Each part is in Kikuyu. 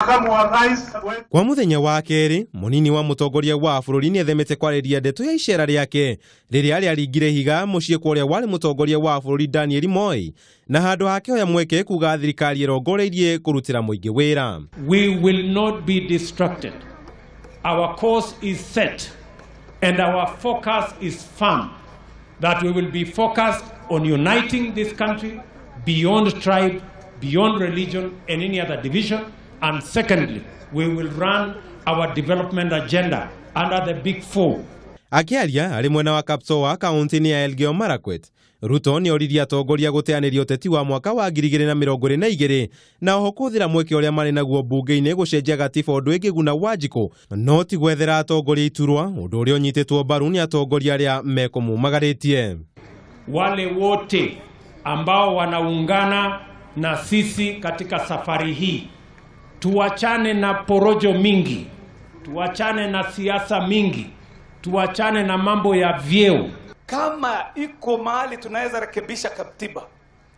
Makamu wa rais Kwa muthenya wa kerĩ, mũnini wa mũtongoria wa bũrũri nĩethemete kwarĩria ndeto ya icera rĩake rĩrĩa rĩaringire ihiga mũciĩ kwa ũrĩa warĩ mũtongoria wa bũrũri Daniel Moi, na handũ hake oya mweke kuga thirikari ĩrongoreirie kũrutĩra mũingĩ wĩra. We will not be distracted. Our course is set and our focus is firm that we will be focused on uniting this country beyond tribe, beyond religion and any other division. And secondly, we will run our development agenda under the Big Four. Akĩaria arĩ mwena wa Kapsoa kaunti-inĩ ya Elgeyo Marakwet, Ruto nĩ oririe atongoria gũteanĩria ũteti wa mwaka wa 2022 na oho kũhũthĩra mweke ũrĩa marĩ naguo mbunge-inĩ gũcenjia gatiba ũndũ ĩngĩguna Wanjikũ, no ti gwethera atongoria iturwa, ũndũ ũrĩa ũnyitĩtwo mbaru nĩ atongoria arĩa mekũmumagarĩtie. Wale wote ambao wanaungana na sisi katika safari hii, tuachane na porojo mingi, tuachane na siasa mingi, tuachane na mambo ya vyeo. Kama iko mahali tunaweza rekebisha katiba,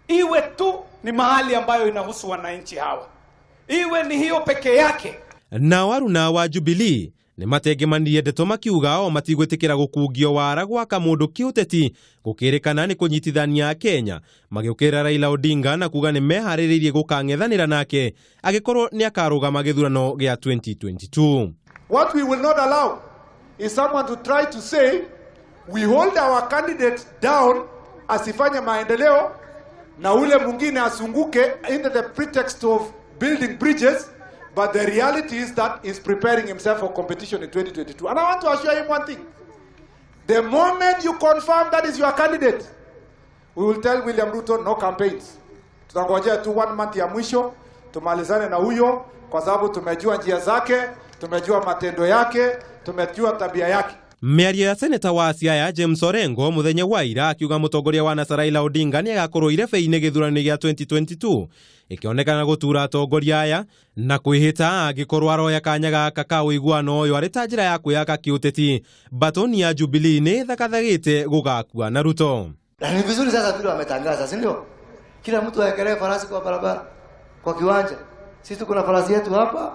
iwe tu ni mahali ambayo inahusu wananchi hawa, iwe ni hiyo peke yake. Nao aruna wa Jubilee nĩ matengemanirie ndeto makiuga o matigwĩtĩkĩra gũkungio wara gwaka mũndũ kĩũteti gũkĩrĩkana nĩ kũnyitithania Kenya, magĩũkĩrĩra Raila Odinga na kuga nĩ meharĩrĩirie gũkang'ethanĩra nake angĩkorwo nĩ akarũgama gĩthurano gĩa 2022. What we will not allow is someone to try to say we hold our candidate down asifanye maendeleo na ule mwingine asunguke under the pretext of building bridges, but the reality is that he's preparing himself for competition in 2022. And I want to assure him one thing. The moment you confirm that is your candidate, we will tell William Ruto no campaigns. Tutangojea tu one month ya mwisho tumalizane na huyo, kwa sababu tumejua njia zake, tumejua matendo yake, tumejua tabia yake. Mĩario ya seneta wa Siaya James Orengo mũthenya wa ira akiuga mũtongoria wa NASA Raila Odinga nĩ agakorwo irebe-inĩ gĩthurano-inĩ gĩa 2022 ĩkĩonekana gũtura atongoria aya na kwĩhĩta angĩkorwo aroya kanya gaka ka ũiguano ũyũ arĩ ta njĩra ya kwĩyaka kĩũteti. Mbatoni ya Jubilee nĩ ĩthagathagĩte gũgakua na Ruto. Na ni vizuri sasa vile wametangaza, si ndio? Kila mtu awekelee farasi kwa barabara, kwa kiwanja. Sisi tuko na farasi yetu hapa.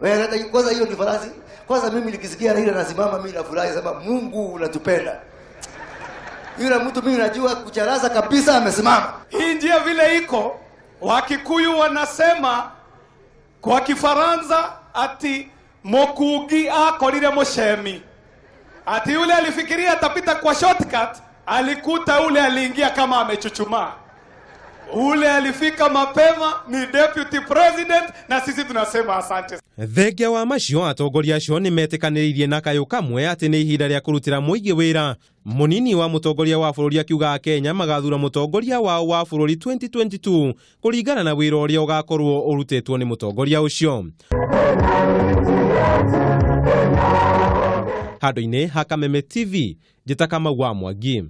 Wewe leta kwanza, hiyo ni farasi. Kwanza mimi nikisikia Raila nasimama, mimi nafurahi, sema Mungu unatupenda. Yule mtu mimi najua kucharaza kabisa amesimama. Hii njia vile iko, Wakikuyu wanasema kwa Kifaransa ati mokugi akorire mushemi, ati yule alifikiria atapita kwa shortcut, alikuta ule aliingia kama amechuchumaa. Ule alifika mapema ni deputy president, na sisi tunasema asante. Thengia wa macio, atongoria acio nĩ metĩkanĩrĩirie na kayũ kamwe atĩ nĩ ihinda rĩa kũrutĩra mũingĩ wĩra. Mũnini wa mũtongoria wa bũrũri akiuga Akenya magathura mũtongoria wao wa bũrũri 2022 kũringana na wĩra ũrĩa ũgakorwo ũrutĩtwo nĩ mũtongoria ũcio. Handũ-inĩ ha Kameme TV, njĩta Kamau wa Mwangi.